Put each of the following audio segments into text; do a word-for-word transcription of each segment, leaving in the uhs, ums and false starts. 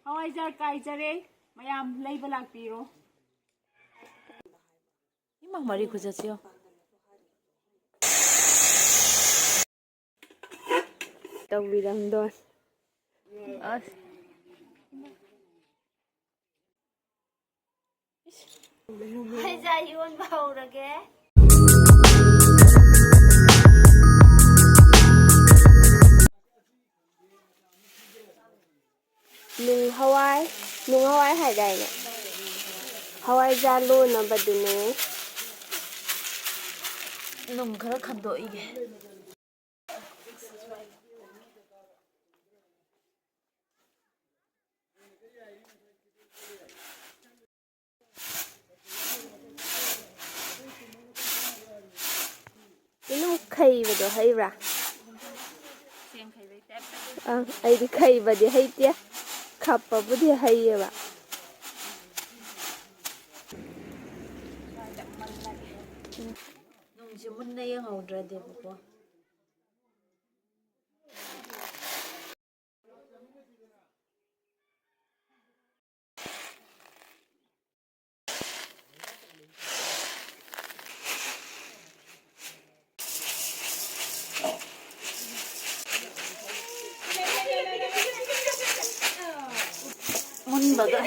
ꯍꯋꯥꯏꯖꯥꯔ ꯀꯥꯏꯖꯔꯦ, ꯃꯌꯥꯝ ꯂꯩꯕ ꯂꯥꯛꯄꯤꯔꯣ꯫ ꯏꯃꯥ, ꯃꯔꯤ ꯈꯨꯆꯠꯁꯤ ꯌꯦꯡꯉꯣ꯫ ꯇꯧꯕꯤꯔꯝꯗꯣꯏ꯫ ꯑꯁ꯫ ꯍꯋꯥꯏꯖꯥꯔ ꯌꯣꯟꯕ ꯍꯧꯔꯒꯦ꯫ ꯅꯨꯡ ꯍꯋꯥꯏ, ꯅꯨꯡ ꯍꯋꯥꯏ ꯍꯥꯏꯗꯥꯏꯅꯦ? ꯍꯋꯥꯏꯖꯥꯔ ꯂꯣꯟꯅꯕꯗꯨꯅꯦ꯫ ꯅꯨꯡ ꯈꯔ ꯈꯟꯗꯣꯛꯏꯒꯦ꯫ ꯏꯅꯨ, ꯈꯩꯕꯗꯣ ꯍꯩꯕ꯭ꯔꯥ? ꯆꯦꯡ ꯈꯩꯕꯩ ꯇꯥꯏꯞꯇ꯫ ꯑꯪ, ꯑꯩꯗꯤ ꯈꯩꯕꯗꯤ ꯍꯩꯇꯦ, ꯈꯞꯄꯕꯨꯗꯤ ꯍꯩꯌꯦꯕ꯫ ꯅꯨꯡꯁꯦ ꯃꯨꯟꯅ ꯌꯦꯡꯍꯧꯗ꯭ꯔꯗꯤꯕꯀꯣ꯫ ꯃꯨꯟꯕꯒ꯫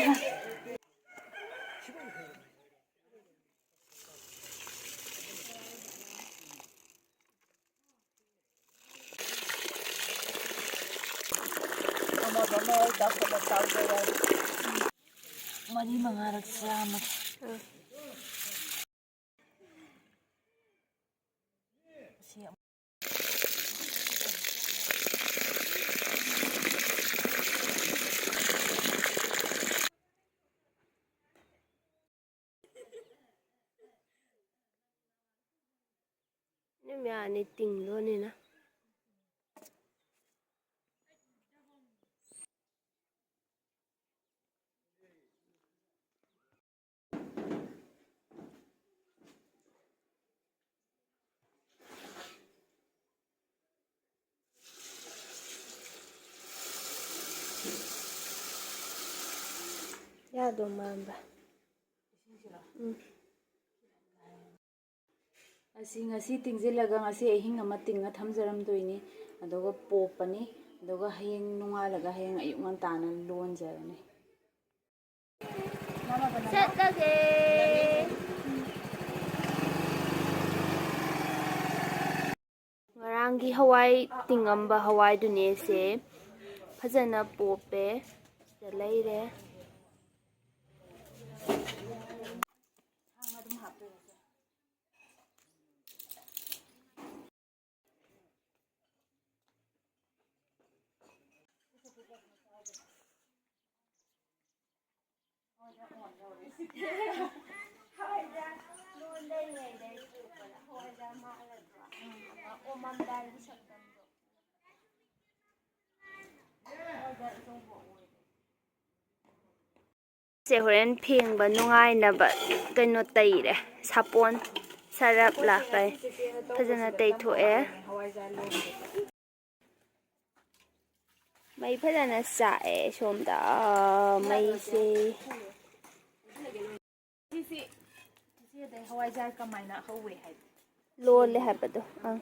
ꯃꯔꯤ ꯃꯉꯥꯔꯛ ꯆꯥꯝꯃꯒꯦ꯫ ꯁꯤ ꯅꯨꯃꯤꯠ ꯑꯅꯤ ꯇꯤꯡꯗꯣꯏꯅꯤꯅ꯫ ꯌꯥꯗꯧ ꯃꯥꯟꯕ꯫ ꯎꯝ꯫ ꯑꯁꯤ ꯉꯁꯤ ꯇꯤꯡꯁꯤꯜꯂꯒ ꯉꯁꯤ ꯑꯍꯤꯡ ꯑꯃ ꯇꯤꯡꯉ ꯊꯝꯖꯔꯝꯗꯣꯏꯅꯤ꯫ ꯑꯗꯨꯒ ꯄꯣꯞꯄꯅꯤ꯫ ꯑꯗꯨꯒ ꯍꯌꯦꯡ ꯅꯣꯡꯉꯥꯜꯂꯒ ꯍꯌꯦꯡ ꯑꯌꯨꯛ ꯉꯟꯇꯥꯅ ꯂꯣꯟꯖꯔꯅꯤ꯫ ꯆꯠꯂꯒꯦ꯫ ꯉꯔꯥꯡꯒꯤ ꯍꯋꯥꯏ ꯇꯤꯡꯉꯝꯕ ꯍꯋꯥꯏꯗꯨꯅꯦ ꯁꯦ꯫ ꯐꯖꯅ ꯄꯣꯞꯄꯦ꯫ ꯁꯤꯗ ꯂꯩꯔꯦ꯫ ꯁꯦ ꯍꯣꯔꯦꯟ ꯐꯦꯡꯕ ꯅꯨꯡꯉꯥꯏꯅꯕ ꯀꯩꯅꯣ ꯇꯩꯔꯦ꯫ ꯁꯥꯄꯣꯟ ꯁꯔꯞ ꯂꯥꯛꯀꯩ ꯐꯖꯅ ꯇꯩꯊꯣꯛꯑꯦ꯫ ꯃꯩ ꯐꯖꯅ ꯆꯥꯛꯑꯦ ꯁꯣꯝꯗ꯫ ꯑꯥ, ꯃꯩꯁꯦ꯫ ꯁꯤꯁꯤ ꯏꯆꯦꯗꯩ ꯍꯋꯥꯏꯖꯥꯔ ꯀꯃꯥꯏꯅ ꯍꯧꯋꯦ ꯍꯥꯏꯕ? ꯂꯣꯜꯂꯦ ꯍꯥꯏꯕꯗꯣ꯫ ꯑꯪ꯫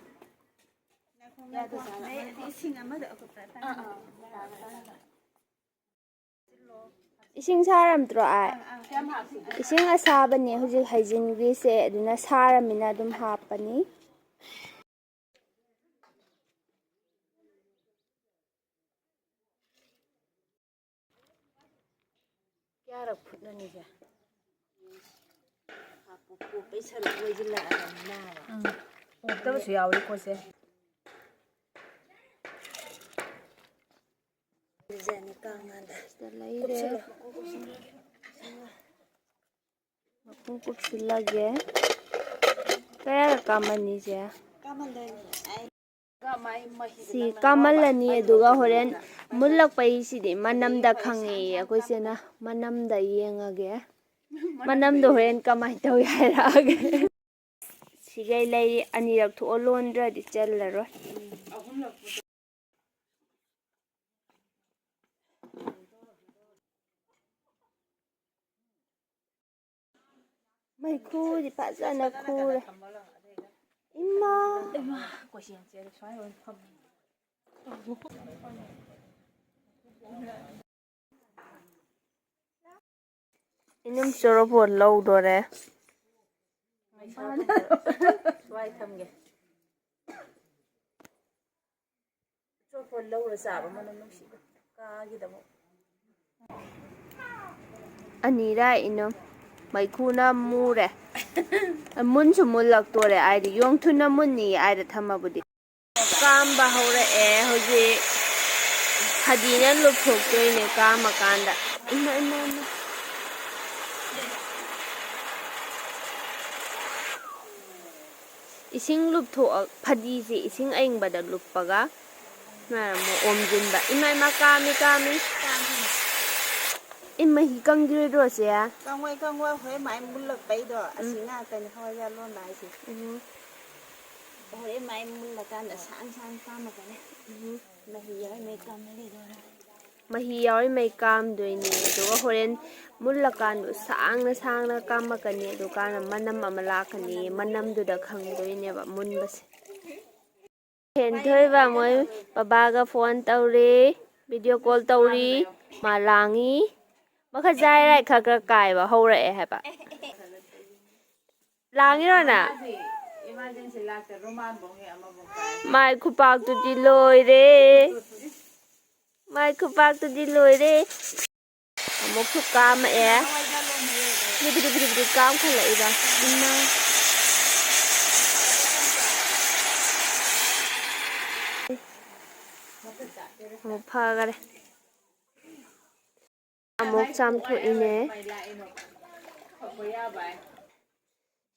ꯌꯥꯗꯖꯥꯠꯂ? ꯏꯁꯤꯡ ꯑꯃꯗ ꯑꯀꯨꯞꯄ ꯑꯥ, ꯑꯥ꯫ ꯏꯁꯤꯡ ꯁꯥꯔꯝꯗ꯭ꯔꯣ ꯑꯥꯏ? ꯀꯌꯥꯝ ꯍꯥꯞꯁꯤꯒꯦ? ꯏꯁꯤꯡ ꯑꯁꯥꯕꯅꯦ ꯍꯧꯖꯤꯛ ꯍꯩꯖꯤꯟꯈ꯭ꯔꯤꯁꯦ, ꯑꯗꯨꯅ ꯁꯥꯔꯃꯤꯅ ꯑꯗꯨꯝ ꯍꯥꯞꯄꯅꯤ꯫ ꯀꯌꯥꯔꯛ ꯐꯨꯠꯂꯅꯤꯁꯦ? ꯄꯣꯞꯄꯩ ꯁꯔꯨꯛ ꯑꯣꯏꯁꯤꯜꯂꯛꯑꯕꯅꯤꯅ꯫ ꯎꯝ꯫ ꯄꯣꯞꯇꯕꯁꯨ ꯌꯥꯎꯔꯤꯀꯣ ꯁꯦ꯫ ꯗꯤꯖꯥꯏꯟ ꯀꯥꯡꯉꯥꯗ ꯁꯤꯗ ꯂꯩꯔꯦ꯫ ꯀꯨꯞꯁꯤꯜꯂꯣ꯫ ꯃꯈꯨꯝ ꯀꯨꯞꯁꯤꯜꯂꯒꯦ꯫ ꯀꯌꯥꯔꯛ ꯀꯥꯝꯃꯅꯤꯁꯦ? ꯀꯥꯃꯟꯗꯣꯏꯅꯤ꯫ ꯑꯩ ꯁꯤ ꯀꯥꯃꯜꯂꯅꯤ, ꯑꯗꯨꯒ ꯍꯣꯔꯦꯟ ꯃꯨꯜꯂꯛꯄꯩꯁꯤꯗꯤ ꯃꯅꯝꯗ ꯈꯪꯉꯦꯌꯦ ꯑꯩꯈꯣꯏ ꯆꯦꯅ꯫ ꯃꯅꯝꯗ ꯌꯦꯡꯉꯒꯦ꯫ ꯃꯅꯝꯗꯣ ꯍꯣꯔꯦꯟ ꯀꯃꯥꯏꯅ ꯇꯧꯏ ꯍꯥꯏꯔꯛꯑꯒꯦ꯫ ꯁꯤꯈꯩ ꯂꯩꯔꯤ, ꯑꯅꯤꯔꯛ ꯊꯣꯛꯑ ꯂꯣꯟꯗ꯭ꯔꯗꯤ ꯆꯜꯂꯔꯣꯏ꯫ ꯃꯩꯈꯨꯗꯤ ꯐꯖꯅ ꯈꯨꯔꯦ꯫ ꯏꯃꯥ꯫ ꯏꯅꯝ ꯆꯣꯔꯣꯐꯣꯟ ꯂꯧꯗꯣꯔꯦ꯫ ꯁ꯭ꯋꯥꯏ ꯊꯝꯒꯦ꯫ ꯆꯣꯔꯣꯐꯣꯟ ꯂꯧꯔ ꯆꯥꯕ ꯃꯅꯝ ꯅꯨꯡꯁꯤꯕ꯫ ꯀꯥꯒꯤꯗꯃꯛ꯫ ꯑꯅꯤꯔꯥ ꯏꯅꯝ꯫ ꯃꯩꯈꯨꯅ ꯃꯨꯔꯦ꯫ ꯃꯨꯟꯁꯨ ꯃꯨꯜꯂꯛꯇꯣꯔꯦ꯫ ꯑꯩꯗꯤ ꯌꯣꯡ ꯊꯨꯅ ꯃꯨꯟꯅꯤ ꯑꯩꯗ ꯊꯝꯃꯕꯨꯗꯤ꯫ ꯀꯥꯝꯕ ꯍꯧꯔꯛꯑꯦ ꯍꯧꯖꯤꯛ꯫ ꯐꯗꯤꯅ ꯂꯨꯞꯊꯣꯛꯇꯣꯏꯅꯦ ꯀꯥꯝꯃꯀꯥꯟꯗ꯫ ꯏꯃꯥ, ꯏꯃꯥ, ꯏꯃꯥ꯫ ꯏꯁꯤꯡ ꯂꯨꯞꯊꯣꯛꯑ-, ꯐꯗꯤꯁꯦ ꯏꯁꯤꯡ ꯑꯏꯪꯕꯗ ꯂꯨꯞꯄꯒ ꯁꯨꯃꯥꯏꯅ ꯑꯃꯨꯛ ꯑꯣꯝꯁꯤꯟꯕ꯫ ꯏꯃꯥ, ꯏꯃꯥ, ꯀꯥꯝꯃꯤ, ꯀꯥꯝꯃꯤ꯫ ꯏ, ꯃꯍꯤ ꯀꯪꯈꯤꯔꯣꯏꯗ꯭ꯔꯣ, ꯆꯦ? ꯀꯪꯉꯣꯏ, ꯀꯪꯉꯣꯏ꯫ ꯍꯣꯔꯦꯟ ꯃꯥꯏ ꯃꯨꯜꯂꯛꯄꯩꯗꯣ꯫ ꯑꯁꯤ ꯎꯝ꯫ ꯉꯥꯛꯇꯅꯤ ꯍꯋꯥꯏꯖꯥꯔ ꯂꯣꯟꯕ ꯍꯥꯏꯁꯦ꯫ ꯎꯝ꯫ ꯍꯣꯔꯦꯟ ꯃꯥꯏ ꯃꯨꯜꯂꯀꯥꯟꯗ ꯁꯥꯡ ꯁꯥꯡ ꯀꯥꯝꯃꯛꯀꯅꯤ꯫ ꯎꯝ꯫ ꯃꯍꯤ ꯌꯥꯎꯔꯤꯉꯩ ꯀꯥꯝꯃ ꯂꯩꯗꯣꯏꯔꯥ? ꯃꯍꯤ ꯌꯥꯎꯔꯤꯉꯩ ꯀꯥꯝꯗꯣꯏꯅꯦ꯫ ꯑꯗꯨꯒ ꯍꯣꯔꯦꯟ ꯃꯨꯜꯂꯀꯥꯟꯗ ꯁꯥꯡꯅ ꯁꯥꯡꯅ ꯀꯥꯝꯃꯛꯀꯅꯤ꯫ ꯑꯗꯨꯀꯥꯟꯗ ꯃꯅꯝ ꯑꯃ ꯂꯥꯛꯀꯅꯤ꯫ ꯃꯅꯝꯗꯨꯗ ꯈꯪꯗꯣꯏꯅꯦꯕ ꯃꯨꯟꯕꯁꯦ꯫ ꯍꯦꯟꯊꯣꯏꯕ ꯃꯣꯏ ꯕꯕꯥꯒ ꯐꯣꯟ ꯇꯧꯔꯤ, ꯚꯤꯗꯤꯑꯣ ꯀꯣꯜ ꯇꯧꯔꯤ, ꯃꯥ ꯂꯥꯡꯉꯤ꯫ ꯃꯈꯥ ꯖꯥꯏ ꯔꯥꯏ ꯈꯔ ꯈꯔ ꯀꯥꯏꯕ ꯍꯧꯔꯛꯑꯦ ꯍꯥꯏꯕ꯫ ꯂꯥꯡꯉꯤꯔꯣ ꯅꯪ? ꯃꯥꯏ ꯈꯨꯄꯥꯛꯇꯨꯗꯤ ꯂꯣꯏꯔꯦ꯫ ꯃꯥꯏ ꯈꯨꯄꯥꯛꯇꯨꯗꯤ ꯂꯣꯏꯔꯦ꯫ ꯑꯃꯨꯛꯁꯨ ꯀꯥꯝꯃꯛꯑꯦ꯫ ꯕꯤꯗꯤ ꯕꯤꯗꯤ ꯕꯤꯗꯤ ꯀꯥꯝꯈꯠꯂꯛꯏꯕ꯫ ꯏꯃꯥ꯫ ꯑꯃꯨꯛ ꯐꯈꯔꯦ꯫ ꯑꯃꯨꯛ ꯆꯥꯝꯊꯣꯛꯏꯅꯦ꯫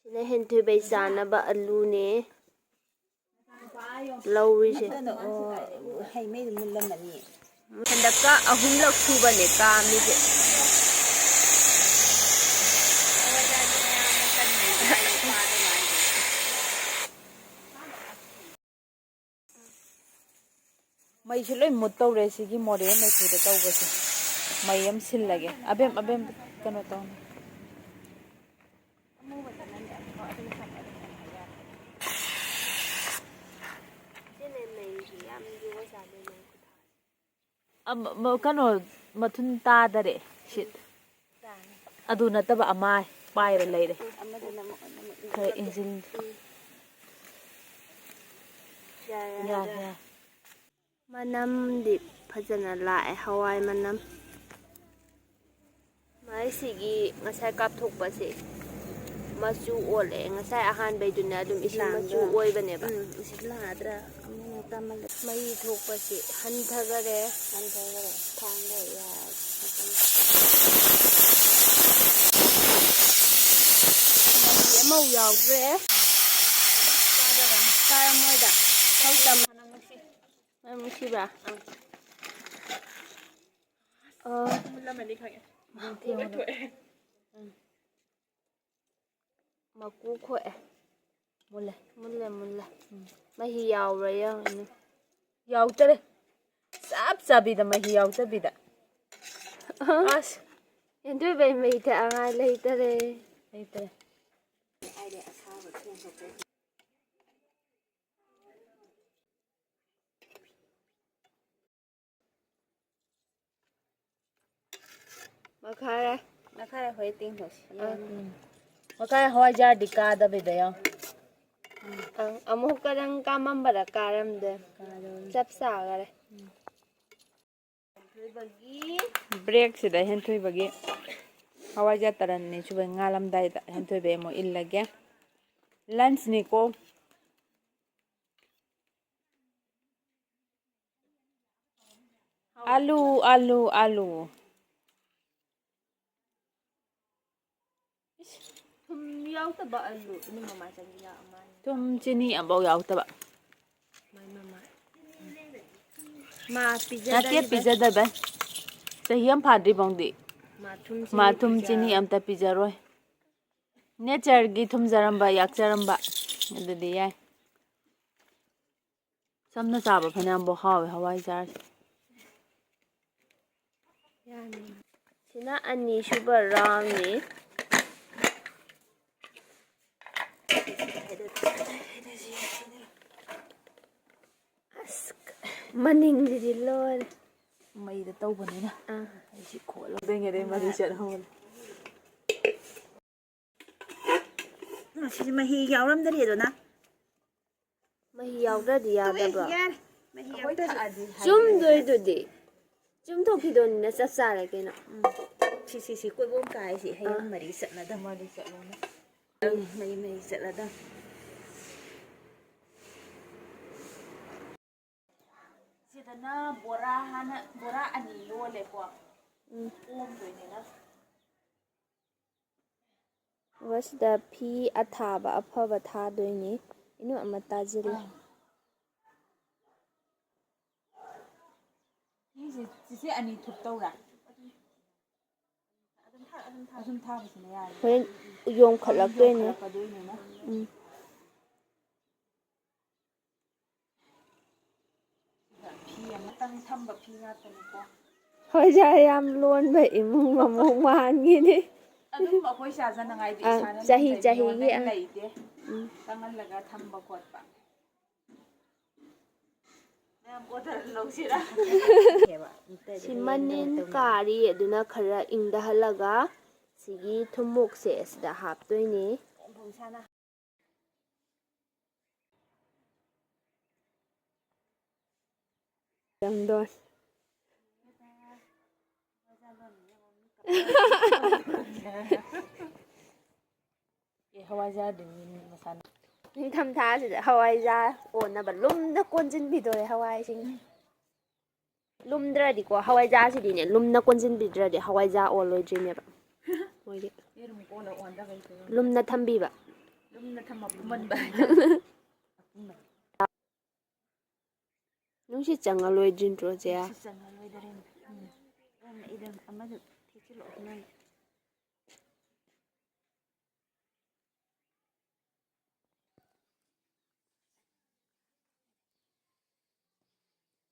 ꯁꯤꯅ ꯍꯦꯟꯊꯣꯏꯕꯩ ꯆꯥꯅꯕ ꯑꯂꯨꯅꯦ꯫ ꯂꯧꯔꯤꯁꯦ꯫ ꯃꯨꯠꯇꯅ, ꯑꯣ, ꯍꯩ ꯃꯩꯗꯨ ꯃꯨꯜꯂꯝꯃꯅꯤ꯫ ꯍꯟꯗꯛꯀ ꯑꯍꯨꯝꯂꯛ ꯁꯨꯕꯅꯦ ꯀꯥꯝꯃꯤꯁꯦ꯫ ꯃꯩꯁꯨ ꯂꯣꯏ ꯃꯨꯠ ꯇꯧꯔꯦ ꯁꯤꯒꯤ ꯃꯣꯔꯦ ꯃꯩꯈꯨꯗ ꯇꯧꯕꯁꯦ꯫ ꯃꯩ ꯑꯃ ꯁꯤꯜꯂꯒꯦ꯫ ꯑꯕꯦꯝ, ꯑꯕꯦꯝ, ꯀꯩꯅꯣ ꯇꯧꯅꯤ꯫ ꯑꯃꯨꯕꯗ ꯅꯪꯗꯤ ꯑꯃꯨꯛ ꯑꯗꯨꯝ ꯊꯝꯃꯣ, ꯑꯗꯨꯝ ꯊꯝꯃꯣ ꯌꯥꯔꯦ꯫ ꯁꯤꯅ ꯅꯩꯔꯤ, ꯌꯥꯝ ꯖꯨꯒꯣꯠ ꯆꯥꯗꯣꯏꯅꯦ ꯈꯨꯊꯥꯁꯦ꯫ ꯑꯃ, ꯃ-, ꯀꯩꯅꯣ, ꯃꯊꯨꯟ ꯇꯥꯗꯔꯦ ꯁꯤ꯫ ꯇꯥꯅꯤ꯫ ꯑꯗꯨ ꯅꯠꯇꯕ ꯑꯃ ꯄꯥꯏꯔ ꯂꯩꯔꯦ꯫ ꯎꯝ, ꯑꯃꯗꯨꯅ ꯑꯃꯨꯛ, ꯑꯃꯨꯛ ꯈꯔ ꯏꯟꯁꯤꯜꯂꯨ꯫ ꯏꯟꯁꯤꯜꯂꯨ꯫ ꯎꯝ꯫ ꯌꯥꯔꯦ, ꯌꯥꯔꯦ, ꯌꯥꯔꯦ, ꯌꯥꯔꯦ꯫ ꯃꯅꯝꯗꯤ ꯐꯖꯅ ꯂꯥꯛꯑꯦ, ꯍꯋꯥꯏ ꯃꯅꯝ꯫ ꯃꯥꯏꯁꯤꯒꯤ ꯉꯁꯥꯏ ꯀꯥꯞꯊꯣꯛꯄꯁꯦ ꯃꯆꯨ ꯑꯣꯜꯂꯛꯑꯦ꯫ ꯉꯁꯥꯏ ꯑꯍꯥꯟꯕꯩꯗꯨꯅ ꯑꯗꯨꯝ ꯏꯁꯤꯡ ꯃꯆꯨ ꯂꯥꯡꯗ꯭ꯔꯥ? ꯑꯣꯏꯕꯅꯦꯕ꯫ ꯎꯝ, ꯏꯁꯤꯡ ꯂꯥꯡꯗ꯭ꯔꯥ? ꯑꯃꯨꯛ ꯇꯝꯃꯜꯂꯦ꯫ ꯃꯍꯤ ꯊꯣꯛꯄꯁꯦ ꯍꯟꯊꯈꯔꯦ꯫ ꯍꯟꯊꯈꯔꯦ꯫ ꯊꯥꯡꯗ ꯌꯥꯔꯦ꯫ ꯃꯍꯤ ꯑꯃꯐꯥꯎ ꯌꯥꯎꯗ꯭ꯔꯦ꯫ ꯆꯥꯔꯝꯃꯣꯏꯗ꯫ ꯃꯅꯝ ꯅꯨꯡꯁꯤꯕ꯭ꯔꯥ? ꯑꯥ꯫ ꯃꯨꯜꯂꯝꯃꯅꯤ ꯈꯪꯉꯦ꯫ ꯃꯀꯨ ꯂꯣꯏ ꯊꯣꯛꯑꯦ꯫ ꯎꯝ꯫ ꯃꯀꯨ ꯈꯣꯛꯑꯦ꯫ ꯃꯨꯜꯂꯦ꯫ ꯃꯨꯜꯂꯦ, ꯃꯨꯜꯂꯦ꯫ ꯎꯝ꯫ ꯃꯍꯤ ꯌꯥꯎꯕ꯭ꯔꯥ ꯌꯦꯡꯉꯨꯅꯦ꯫ ꯌꯥꯎꯗꯔꯦ꯫ ꯆꯞ ꯆꯥꯕꯤꯗ ꯃꯍꯤ ꯌꯥꯎꯗꯕꯤꯗ꯫ ꯑꯁ꯫ ꯍꯦꯟꯊꯣꯏꯕꯩ ꯃꯍꯤ ꯊꯛꯅꯉꯥꯏ ꯂꯩꯇꯔꯦ꯫ ꯂꯩꯇꯔꯦ꯫ ꯃꯈꯥꯔꯦ꯫ ꯃꯈꯥꯔꯦ ꯍꯣꯏ ꯇꯤꯡ ꯍꯣꯏ꯫ ꯑꯥ꯫ ꯎꯝ꯫ ꯃꯈꯥꯔꯦ ꯍꯋꯥꯏꯖꯥꯔꯗꯤ ꯀꯥꯗꯕꯤꯗ ꯌꯥꯎ꯫ ꯑꯪ, ꯑꯃꯨꯛꯀꯗꯪ ꯀꯥꯝꯃꯝꯕꯗ ꯀꯥꯔꯝꯗꯦ꯫ ꯀꯥꯗꯕꯅꯤ꯫ ꯆꯞ ꯆꯥꯈꯔꯦ꯫ ꯎꯝ꯫ ꯕ꯭ꯔꯦꯛꯁꯤꯗ ꯍꯦꯟꯊꯣꯏꯕꯒꯤ ꯍꯋꯥꯏꯖꯥꯔ ꯇꯔꯟ ꯑꯅꯤꯁꯨꯕꯩ ꯉꯥꯜꯂꯝꯗꯥꯏꯗ ꯍꯦꯟꯊꯣꯏꯕꯩ ꯑꯃꯨꯛ ꯏꯜꯂꯒꯦ꯫ ꯂꯟꯁꯅꯤꯀꯣ꯫ ꯑꯂꯨ, ꯑꯂꯨ, ꯑꯂꯨ꯫ ꯏꯁ꯫ ꯊꯨꯝ ꯌꯥꯎꯗꯕ ꯑꯂꯨ ꯏꯅꯝꯃ ꯃꯥ ꯆꯪꯉꯤ ꯌꯥꯎ ꯃꯥꯜꯂꯦ꯫ ꯊꯨꯝ, ꯆꯤꯅꯤ ꯑꯝꯐꯥꯎ ꯌꯥꯎꯗꯕ꯫ ꯃꯥꯏ ꯃꯃꯥ꯫ ꯃꯥ ꯅꯠꯇꯦ, ꯄꯤꯖꯗꯔꯤꯕ꯫ ꯄꯤꯖꯗꯕꯩ꯫ ꯆꯍꯤ ꯑꯃ ꯐꯥꯗ꯭ꯔꯤꯐꯥꯎꯗꯤ ꯃꯥ ꯊꯨꯝ, ꯃꯥ ꯆꯤꯅꯤ ꯊꯨꯝ, ꯄꯤꯖ- ꯆꯤꯅꯤ ꯑꯝꯇ ꯄꯤꯖꯔꯣꯏ꯫ ꯅꯦꯆꯔꯒꯤ ꯊꯨꯝꯖꯔꯝꯕ, ꯌꯥꯛꯆꯔꯝꯕ꯫ ꯑꯗꯨꯗꯤ ꯌꯥꯏ꯫ ꯆꯝꯅ ꯆꯥꯕ ꯐꯅꯌꯥꯝꯕꯨ ꯍꯥꯎꯋꯦ ꯍꯋꯥꯏꯖꯥꯔꯁꯦ꯫ ꯌꯥꯅꯤ꯫ ꯁꯤꯅ ꯑꯅꯤꯁꯨꯕ ꯔꯥꯎꯟꯅꯤ꯫ ꯃꯅꯤꯡꯁꯤꯗꯤ ꯂꯣꯏꯔꯦ꯫ ꯃꯩꯗ ꯇꯧꯕꯅꯤꯅ꯫ ꯑꯥ꯫ ꯑꯩꯁꯤ ꯈꯣꯠꯂꯗꯣꯏꯉꯩꯗꯩ ꯃꯔꯤ ꯆꯠꯍꯧꯔꯦ꯫ ꯃꯁꯤꯗꯤ ꯃꯍꯤ ꯌꯥꯎꯔꯝꯗ꯭ꯔꯦꯗꯅ꯫ ꯃꯍꯤ ꯌꯥꯎꯗ꯭ꯔꯗꯤ ꯌꯥꯗꯕ꯭ꯔꯣ? ꯌꯥꯔꯦ꯫ ꯃꯍꯤ ꯑꯩꯈꯣꯏ ꯌꯥꯎꯗ꯭ꯔꯁꯨ꯫ ꯊꯛꯑꯗꯤ ꯍꯥꯏꯕꯅꯦ꯫ ꯆꯨꯝꯗꯣꯏꯗꯨꯗꯤ꯫ ꯆꯨꯝꯊꯣꯛꯈꯤꯗꯣꯏꯅꯤꯅ ꯆꯞ ꯆꯥꯔꯦ ꯀꯩꯅꯣ꯫ ꯎꯝ꯫ ꯁꯤ, ꯁꯤ, ꯁꯤ ꯀꯣꯏꯕꯣꯝ ꯀꯥꯏꯁꯤ ꯍꯌꯦꯡ ꯑꯥ꯫ ꯃꯔꯤ ꯆꯠꯅꯗ꯫ ꯃꯔꯤ ꯆꯠꯂꯣꯅ꯫ ꯎꯝ꯫ ꯃꯔꯤ, ꯃꯔꯤ ꯆꯠꯂꯗ꯫ ꯁꯤꯗꯅ ꯕꯣꯔꯥ ꯍꯥꯟꯅ, ꯕꯣꯔꯥ ꯑꯅꯤ ꯂꯣꯜꯂꯦꯀꯣ꯫ ꯎꯝ꯫ ꯑꯣꯝꯗꯣꯏꯅꯤꯅ꯫ ꯑꯗꯨꯒ ꯁꯤꯗ ꯐꯤ ꯑꯊꯥꯕ ꯑꯐꯕ ꯊꯥꯗꯣꯏꯅꯤ꯫ ꯏꯅꯨ ꯑꯃ ꯇꯥꯁꯤꯜꯂꯦ꯫ ꯑꯥ꯫ ꯐꯤꯁꯦ ꯆꯤꯆꯦ ꯑꯅꯤ ꯊꯨꯞꯇꯧꯔꯥ? ꯑꯗꯨꯝ ꯊꯥꯕꯁꯤꯅ ꯌꯥꯔꯦ꯫ ꯍꯣꯔꯦꯟ ꯌꯣꯝꯈꯠꯂꯛꯇꯣꯏꯅꯦ꯫ ꯌꯣꯝꯈꯠꯂꯛꯀꯗꯣꯏꯅꯤꯅ꯫ ꯎꯝ꯫ ꯐꯤ ꯑꯃꯇꯪ ꯊꯝꯕ ꯐꯤ ꯉꯥꯛꯇꯅꯤꯀꯣ꯫ ꯍꯣꯏ, ꯌꯥꯝ ꯂꯣꯟꯕ ꯏꯃꯨꯡ ꯑꯃꯨꯛ ꯃꯥꯟꯈꯤꯅꯤ꯫ ꯑꯗꯨꯝ ꯑꯩꯈꯣꯏ ꯆꯥꯖꯅꯉꯥꯏꯗꯤ ꯑꯪ, ꯏꯁꯥꯅ ꯆꯍꯤ ꯂꯣꯟꯖꯩ, ꯆꯍꯤꯒꯤ, ꯃꯤꯉꯣꯟꯗꯩ ꯑꯪ꯫ ꯂꯩꯗꯦ꯫ ꯎꯝ꯫ ꯇꯪꯍꯜꯂꯒ ꯊꯝꯕ ꯈꯣꯠꯄ꯫ ꯃꯌꯥꯝ order ꯂꯧꯁꯤꯔꯥ? ꯁꯤ ꯃꯅꯤꯟ ꯀꯥꯔꯤ, ꯑꯗꯨꯅ ꯈꯔ ꯏꯪꯊꯍꯜꯂꯒ ꯁꯤꯒꯤ ꯊꯨꯝꯃꯣꯛꯁꯦ ꯑꯁꯤꯗ ꯍꯥꯞꯇꯣꯏꯅꯤ꯫ ꯆꯝꯗꯣꯟ꯫ ꯑꯦ, ꯍꯋꯥꯏꯖꯥꯔꯗꯨ ꯃꯁꯥꯅ꯫ ꯅꯤꯡꯊꯝꯊꯥꯁꯤꯗ ꯍꯋꯥꯏꯖꯥꯔ ꯑꯣꯟꯅꯕ ꯂꯨꯝꯅ ꯀꯣꯟꯁꯤꯟꯕꯤꯗꯣꯔꯦ ꯍꯋꯥꯏꯁꯤꯡ꯫ ꯂꯨꯝꯗ꯭ꯔꯗꯤꯀꯣ, ꯍꯋꯥꯏꯖꯥꯔꯁꯤꯗꯤꯅꯦ, ꯂꯨꯝꯅ ꯀꯣꯟꯁꯤꯟꯕꯤꯗ꯭ꯔꯗꯤ ꯍꯋꯥꯏꯖꯥꯔ ꯑꯣꯜꯂꯣꯏꯗ꯭ꯔꯤꯅꯦꯕ꯫ ꯃꯣꯏꯗꯤ ꯌꯦꯔꯨꯝ ꯀꯣꯟꯅ ꯑꯣꯟꯗꯕꯩ ꯐꯤꯕꯝ꯫ ꯂꯨꯝꯅ ꯊꯝꯕꯤꯕ꯫ ꯂꯨꯝꯅ ꯊꯝꯃ ꯄꯨꯝꯍꯟꯕ꯫ ꯅꯨꯡꯁꯤꯠ ꯆꯪꯉ ꯂꯣꯏꯗ꯭ꯔꯤꯟꯇ꯭ꯔꯣ, ꯆꯦ? ꯅꯨꯡꯁꯤꯠ ꯆꯪꯉ ꯂꯣꯏꯗꯔꯤꯟ꯫ ꯎꯝ꯫ ꯑꯣ, ꯃꯩꯗ ꯑꯃꯗꯨ ꯊꯦꯛꯆꯤꯜꯂꯛꯑꯣ, ꯅꯪ꯫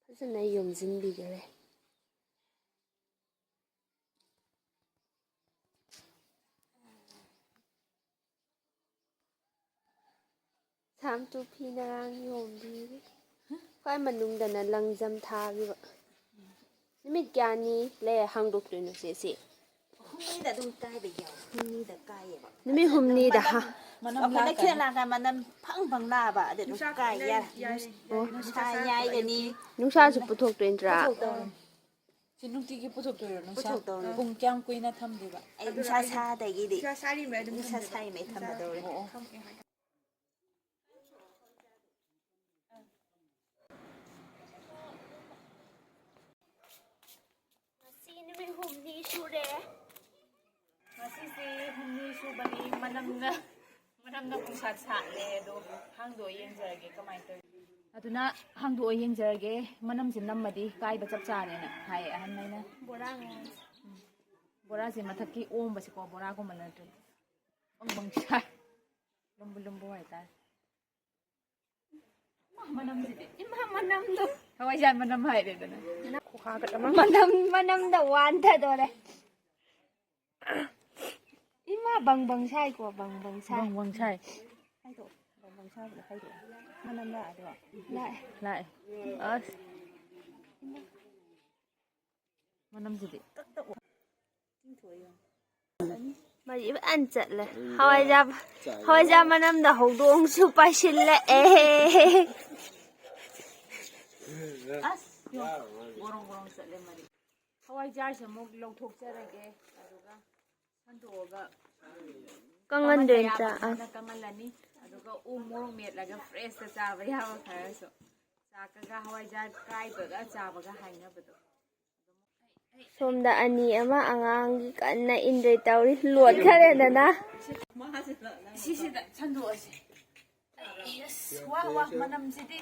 ꯐꯖꯅ ꯌꯣꯝꯁꯤꯟꯕꯤꯈꯔꯦ꯫ ꯁꯥꯝꯇꯨ ꯐꯤꯅꯒꯥꯡ ꯌꯣꯝꯕꯤꯔꯤ꯫ ꯈ꯭ꯋꯥꯏ ꯃꯅꯨꯡꯗꯅ ꯂꯪꯖꯝ ꯊꯥꯈꯤꯕ꯫ ꯅꯨꯃꯤꯠ ꯀꯌꯥꯅꯤ ꯂꯩꯔ ꯍꯥꯡꯗꯣꯛꯇꯣꯏꯅꯣ ꯆꯦ ꯁꯤ? ꯍꯨꯝꯅꯤꯗ ꯑꯗꯨꯝ ꯀꯥꯏꯕ ꯌꯥꯎ ꯍꯨꯝꯅꯤꯗ ꯀꯥꯏꯌꯦꯕ꯫ ꯅꯨꯃꯤꯠ ꯍꯨꯝꯅꯤꯗ ꯍꯥ? ꯑꯩꯈꯣꯏ ꯂꯩꯈꯤꯗ ꯂꯥꯛꯑꯒ ꯃꯅꯝ ꯐꯪ ꯐꯪ ꯂꯥꯛꯑꯕ ꯑꯗꯨ ꯑꯗꯨꯝ ꯀꯥꯏ ꯌꯥꯔꯦ꯫ ꯅꯨꯡꯁꯥ ꯌꯥꯏꯒꯅꯤ꯫ ꯅꯨꯡꯁꯥꯁꯨ ꯄꯨꯊꯣꯛꯇꯣꯏ ꯅꯠꯇ꯭ꯔꯥ? ꯄꯨꯊꯣꯛꯇꯧꯔꯦ꯫ ꯁꯤ ꯅꯨꯡꯇꯤꯒꯤ ꯄꯨꯊꯣꯛꯇꯣꯏꯔꯣ ꯅꯨꯡꯁꯥ? ꯄꯨꯊꯣꯛꯇꯧꯔꯦ꯫ ꯄꯨꯡ ꯀꯌꯥꯝ ꯀꯨꯏꯅ ꯊꯝꯗꯣꯏꯕ? ꯑꯩ ꯅꯨꯡꯁꯥ ꯁꯥꯗꯒꯤꯗꯤ ꯅꯨꯡꯁꯥ ꯁꯥꯔꯤꯉꯩ ꯑꯗꯨꯝ ꯅꯨꯡꯁꯥ ꯁꯥꯔꯤꯉꯩ ꯊꯝꯃꯗꯧꯔꯦ꯫ ꯑꯣ ꯑꯣ꯫ ꯉꯁꯤ ꯅꯨꯃꯤꯠ ꯍꯨꯝꯅꯤ ꯁꯨꯔꯦ꯫ ꯉꯁꯤꯁꯤ ꯍꯨꯝꯅꯤ ꯁꯨꯕꯅꯤ꯫ ꯃꯅꯝꯅ ꯃꯅꯝꯅ ꯄꯨꯡꯁꯥꯠ ꯁꯥꯠꯂꯦ꯫ ꯑꯗꯣ ꯍꯥꯡꯗꯣꯛꯑ ꯌꯦꯡꯖꯔꯒꯦ ꯀꯃꯥꯏꯅ ꯇꯧꯋꯤ꯫ ꯑꯗꯨꯅ ꯍꯥꯡꯗꯣꯛꯑ ꯌꯦꯡꯖꯔꯒꯦ꯫ ꯃꯅꯝꯁꯤ ꯅꯝꯃꯗꯤ ꯀꯥꯏꯕ ꯆꯞ ꯆꯥꯔꯦꯅ ꯍꯥꯏꯌꯦ ꯑꯍꯟ ꯑꯩꯅ꯫ ꯕꯣꯔꯥ ꯉꯧꯔꯁꯤ꯫ ꯕꯣꯔꯥꯁꯦ ꯃꯊꯛꯀꯤ ꯑꯣꯝꯕꯁꯤꯀꯣ, ꯕꯣꯔꯥꯒꯨꯝꯕ ꯅꯠꯇ꯭ꯔꯗꯤ ꯕꯪ ꯕꯪ ꯁꯥꯏ꯫ ꯂꯨꯝꯕꯨ ꯂꯨꯝꯕꯨ ꯍꯥꯏꯇꯥꯔꯦ꯫ ꯏꯃꯥ, ꯃꯅꯝꯁꯤꯗꯤ, ꯏꯃꯥ, ꯃꯅꯝꯗꯣ꯫ ꯍꯋꯥꯏꯖꯥꯔ ꯃꯅꯝ ꯍꯥꯏꯔꯦꯗꯅ꯫ ꯃꯅꯝ ꯃꯅꯝꯗ ꯋꯥꯟꯊꯗꯣꯔꯦ꯫ ꯏꯃꯥ, ꯕꯪ ꯕꯪ ꯁꯥꯏꯀꯣ, ꯕꯪ ꯕꯪ ꯁꯥꯏ꯫ ꯕꯪ ꯕꯪ ꯁꯥꯏ꯫ ꯍꯥꯏꯗꯣꯛꯑꯣ꯫ ꯕꯪ ꯕꯪ ꯁꯥꯕꯗꯣ ꯍꯥꯏꯗꯣꯛꯑꯣ꯫ ꯃꯅꯝ ꯂꯥꯛꯑꯗꯤ꯫ ꯂꯥꯛꯑꯦ꯫ ꯂꯥꯛꯑꯦ꯫ ꯑꯁ꯫ ꯃꯅꯝꯁꯤꯗꯤ꯫ ꯆꯤꯡꯊꯣꯛꯑ ꯌꯦꯡꯉꯣ꯫ ꯃꯔꯤ ꯐꯖꯅ ꯆꯠꯂꯦ꯫ ꯍꯋꯥꯏꯖꯥꯔ, ꯍꯋꯥꯏꯖꯥꯔ ꯃꯅꯝꯗ ꯍꯧꯗꯣꯡꯁꯨ ꯄꯥꯏꯁꯤꯜꯂꯛꯑꯦ꯫ ꯑꯁ, ꯌꯦꯡꯉꯣ꯫ ꯒꯣꯔꯣꯡ ꯒꯣꯔꯣꯡ ꯆꯠꯂꯦ ꯃꯔꯤ꯫ ꯍꯋꯥꯏꯖꯥꯔꯁꯦ ꯑꯃꯨꯛ ꯂꯧꯊꯣꯛꯆꯔꯒꯦ꯫ ꯑꯗꯨꯒ ꯁꯟꯗꯣꯛꯑꯒ ꯀꯪꯍꯟꯗꯣꯏ ꯅꯠꯇ꯭ꯔꯥ? ꯑꯥ꯫ ꯐꯖꯅ ꯀꯪꯍꯜꯂꯅꯤ꯫ ꯑꯗꯨꯒ ꯎ ꯃꯣꯔꯣꯛ ꯃꯦꯠꯂꯒ ꯐ꯭ꯔꯦꯁꯇ ꯆꯥꯕ ꯌꯥꯕ ꯈꯔꯁꯨ꯫ ꯆꯥꯛꯀꯒ ꯍꯋꯥꯏꯖꯥꯔ ꯀꯥꯏꯕꯒ ꯆꯥꯕꯒ ꯍꯥꯏꯅꯕꯗꯣ꯫ ꯁꯣꯝꯗ ꯑꯅꯤ ꯑꯃ ꯑꯉꯥꯡꯒꯤ ꯀꯟꯅ ꯏꯟꯗꯣꯏ ꯇꯧꯔꯤ꯫ ꯂꯣꯠꯈꯔꯦꯗꯅ꯫ ꯁꯤꯁꯤꯗ ꯁꯟꯗꯣꯛꯑꯁꯦ꯫ ꯑꯩ, ꯑꯁ, ꯋꯥ, ꯋꯥ, ꯃꯅꯝꯁꯤꯗꯤ꯫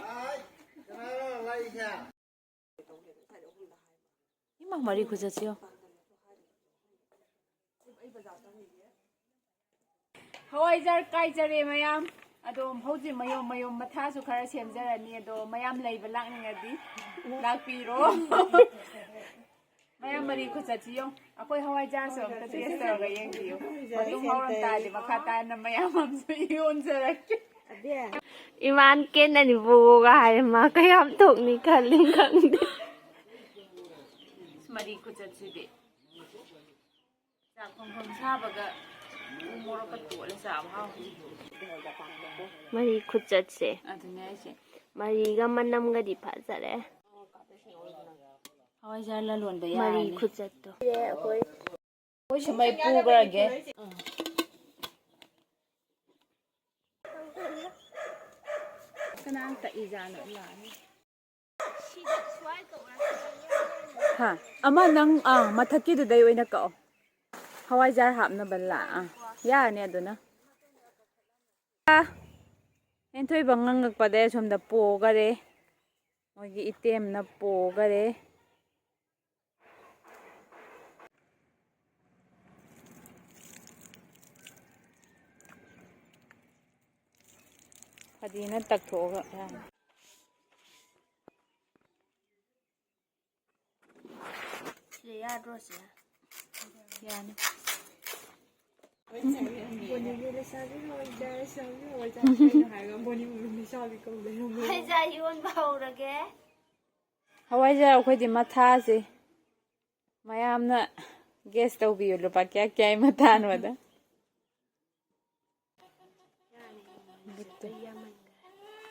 ꯏꯃꯥ, ꯃꯔꯤ ꯈꯨꯆꯠꯁꯤ ꯌꯦꯡꯉꯣ꯫ ꯍꯋꯥꯏꯖꯥꯔ ꯀꯥꯏꯖꯔꯦ ꯃꯌꯥꯝ꯫ ꯑꯗꯣ ꯍꯧꯖꯤꯛ ꯃꯌꯨꯝ ꯃꯌꯨꯝ ꯃꯊꯥꯁꯨ ꯈꯔ ꯁꯦꯝꯖꯔꯅꯤ꯫ ꯑꯗꯣ ꯃꯌꯥꯝ ꯂꯩꯕ ꯂꯥꯛꯅꯤꯡꯉꯗꯤ ꯂꯥꯛꯄꯤꯔꯣ꯫ ꯃꯌꯥꯝ ꯃꯔꯤ ꯈꯨꯆꯠꯁꯤ ꯌꯦꯡꯉꯣ꯫ ꯑꯩꯈꯣꯏ ꯍꯋꯥꯏꯖꯥꯔꯁꯨ ꯑꯝꯇ ꯇꯦꯁ ꯇꯧꯔꯒ ꯌꯦꯡꯕꯤꯌꯨ꯫ ꯃꯇꯨꯡ ꯍꯧꯔꯝ ꯇꯥꯔꯗꯤ ꯃꯈꯥ ꯇꯥꯅ ꯃꯌꯥꯝ ꯑꯃꯁꯨ ꯌꯣꯟꯖꯔꯛꯀꯦ꯫ ꯏꯃꯥꯟ ꯀꯦꯟꯅꯅꯤ ꯕꯣꯒ ꯍꯥꯏꯔꯦ, ꯃꯥ ꯀꯌꯥꯝ ꯊꯣꯛꯅꯤ ꯈꯜꯂꯤ ꯈꯪꯗꯦ꯫ ꯃꯔꯤ ꯈꯨꯆꯠꯁꯤꯗꯤ꯫ ꯆꯥꯛ ꯐꯣꯡ ꯐꯣꯡ ꯁꯥꯕꯒ ꯎ ꯃꯣꯔꯣꯛꯀ ꯇꯣꯠꯂ ꯆꯥꯕ ꯍꯥꯎꯅꯤ꯫ ꯃꯔꯤ ꯈꯨꯆꯠꯁꯦ꯫ ꯑꯗꯨꯅꯦ ꯑꯩꯁꯦ꯫ ꯃꯔꯤꯒ ꯃꯅꯝꯒꯗꯤ ꯐꯖꯔꯦ꯫ ꯍꯋꯥꯏꯖꯥꯔ ꯂꯂꯣꯟꯕ ꯃꯔꯤ ꯌꯥꯔꯅꯤ꯫ ꯈꯨꯆꯠꯇꯣ꯫ ꯑꯩꯈꯣꯏꯁꯨ ꯃꯩ ꯄꯨꯈ꯭ꯔꯒꯦ꯫ ꯀꯅꯥ ꯀꯛꯏꯖꯥꯠꯅꯣ ꯂꯥꯛꯑꯅꯤ꯫ ꯍꯥ? ꯑꯃ ꯅꯪ, ꯑꯥ, ꯃꯊꯛꯀꯤꯗꯨꯗꯩ ꯑꯣꯏꯅ ꯀꯛꯑꯣ꯫ ꯍꯋꯥꯏꯖꯥꯔ ꯍꯥꯞꯅꯕ ꯂꯥ-, ꯑꯥ, ꯌꯥꯔꯅꯤ ꯑꯗꯨꯅ꯫ ꯑꯥ, ꯍꯦꯟꯊꯣꯏꯕ ꯉꯪꯉꯛꯄꯗꯩ ꯑꯁꯣꯝꯗ ꯄꯣꯒꯔꯦ꯫ ꯃꯣꯏꯒꯤ ꯏꯇꯦꯝꯅ ꯄꯣꯒꯔꯦ꯫ ꯐꯗꯤꯅ ꯇꯛꯊꯣꯛꯑꯒ ꯌꯥꯅꯤ꯫ ꯁꯤꯗ ꯌꯥꯗ꯭ꯔꯣ ꯁꯦ? ꯌꯥꯅꯤ꯫ ꯕꯣꯅꯤꯒꯤ ꯂꯩꯁꯥꯕꯤ ꯍꯋꯥꯏꯖꯥꯔ, ꯂꯩꯁꯥꯕꯤ ꯍꯋꯥꯏꯖꯥꯔ ꯀꯩꯅꯣ ꯍꯥꯏꯔꯒ ꯕꯣꯅꯤ ꯂꯩꯁꯥꯕꯤ ꯀꯧ ꯂꯩꯔꯝꯃꯦ꯫ ꯍꯋꯥꯏꯖꯥꯔ ꯌꯣꯟꯕ ꯍꯧꯔꯒꯦ꯫ ꯍꯋꯥꯏꯖꯥꯔ ꯑꯩꯈꯣꯏꯗꯤ ꯃꯊꯥꯁꯦ ꯃꯌꯥꯝꯅ ꯒꯦꯁ ꯇꯧꯕꯤꯌꯨ, ꯂꯨꯄꯥ ꯀꯌꯥ ꯀꯌꯥꯒꯤ ꯃꯊꯥꯅꯣꯗ꯫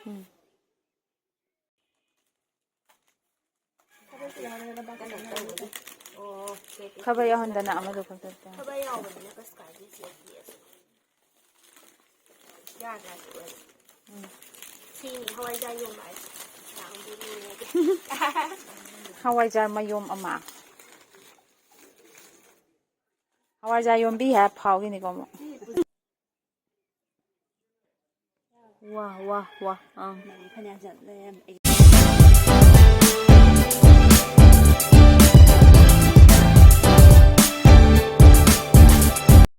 ꯎꯝ꯫ ꯈꯕꯔ ꯌꯥꯎꯍꯟꯗꯅ ꯑꯃꯗꯣ ꯈꯛꯇ ꯇꯧ꯫ ꯈꯕꯔ ꯌꯥꯎꯕꯅꯤꯅ ꯀꯩꯁꯨ ꯀꯥꯏꯗꯦ, ꯆꯦ ꯄꯤ ꯑꯦꯁ꯫ ꯌꯥꯗ꯭ꯔꯥ ꯁꯤ ꯑꯣꯏꯔꯗꯤ? ꯎꯝ꯫ ꯁꯤꯅꯤ ꯍꯋꯥꯏꯖꯥꯔ ꯌꯣꯟꯕ ꯍꯥꯏꯁꯦ꯫ ꯌꯥꯝꯗꯤ ꯂꯨꯔꯦ꯫ ꯍꯋꯥꯏꯖꯥꯔ ꯃꯌꯣꯝ ꯑꯃ꯫ ꯍꯋꯥꯏꯖꯥꯔ ꯌꯣꯟꯕꯤ ꯍꯥꯏ ꯐꯥꯎꯈꯤꯅꯤꯀꯣ ꯑꯃꯨꯛ꯫ ꯋꯥ, ꯋꯥ, ꯋꯥ꯫ ꯑꯪ꯫ ꯅꯪ ꯐꯅꯌꯥꯝ ꯆꯠꯂꯦ꯫